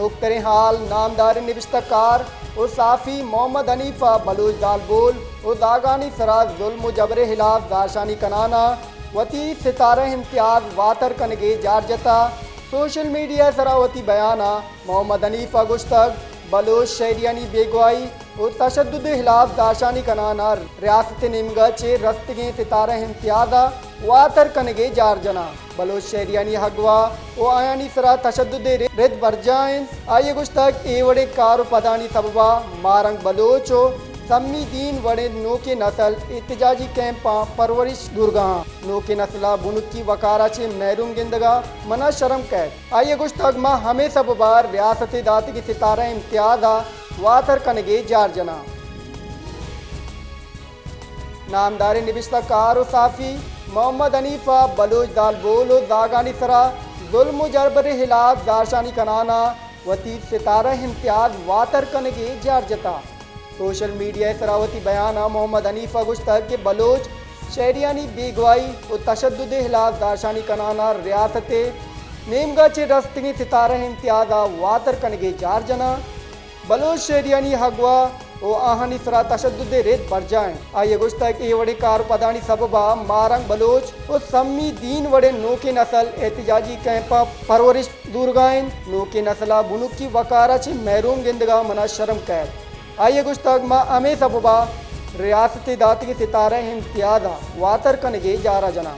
نوکتریں حال، نامداریں نبشتہ کار و صحافی محمد حنیف ء بلوچ زالبول و زاگانی سرا ظلم و جبر ء ہلاف زہرشانی کنان ء وتی ستارہ امتیاز واتر کنگ ء جار جتا۔ سوشل میڈیا ء سرا وتی بیان ء محمد حنیف ء گوشتگ، بلوچ شہریانی بیگواہی و تشدد ء ہلاف زہرشانی کنان ء ریاست ء نیمگ ء چہ رستگیں ستارہ امتیاز ء واتر کنگ ء جار جناں۔ بلوچ شہریانی اغوا و آیانی سرا تشدد ء رد برجاہ انت۔ آئی ء گوشتگ، اے وڑیں کار و پدانی سبب ء ماہ رنگ بلوچ و سمی دین وڑیں نوکیں نسل احتجاجی کیمپاں پرورش زورگاہاں۔ نوکیں نسل ء بنکی وقار ء چہ محروم گندگ ء من ء شرم کئیت۔ آئی ء گوشتگ، ما ہمے سبب ء ریاست ء داتگیں ستارہ امتیاز ء واتر کنگ ء جار جناں۔ نامداریں نبشتہ کار و صحافی محمد حنیف ء بلوچ زالبول و زاگانی سرا ظلم و جبر ء ہلاف زہرشانی کنان ء وتی ستارہ امتیاز واتر کنگ ء جار جتا۔ سوشل میڈیا ء سرا وتی بیان ء محمد حنیف ء گوشتگ کہ بلوچ شہریانی بیگواہی و تشدد ء ہلاف زہرشانی کنان ء ریاست ء نیمگ ء چہ رستگیں ستارہ امتیاز ء واتر کنگ ء جار جناں۔ بلوچ شہریانی اغوا و آہانی سرا تشدد ء رد برجاہ انت۔ آئی ء گوشتگ کہ اے وڑیں کار و پدانی سبب ء ماہ رنگ بلوچ و سمی دین وڑیں نوکیں نسل احتجاجی کیمپاں پرورش زورگا انت۔ نوکیں نسل ء بنکی وقار ء چہ محروم گندگ ء من ء شرم کئیت۔ آئی ء گوشتگ، ما ہمے سبب ء ریاست ء داتگیں ستارہ امتیاز ء واتر کنگ ء جار ء جناں۔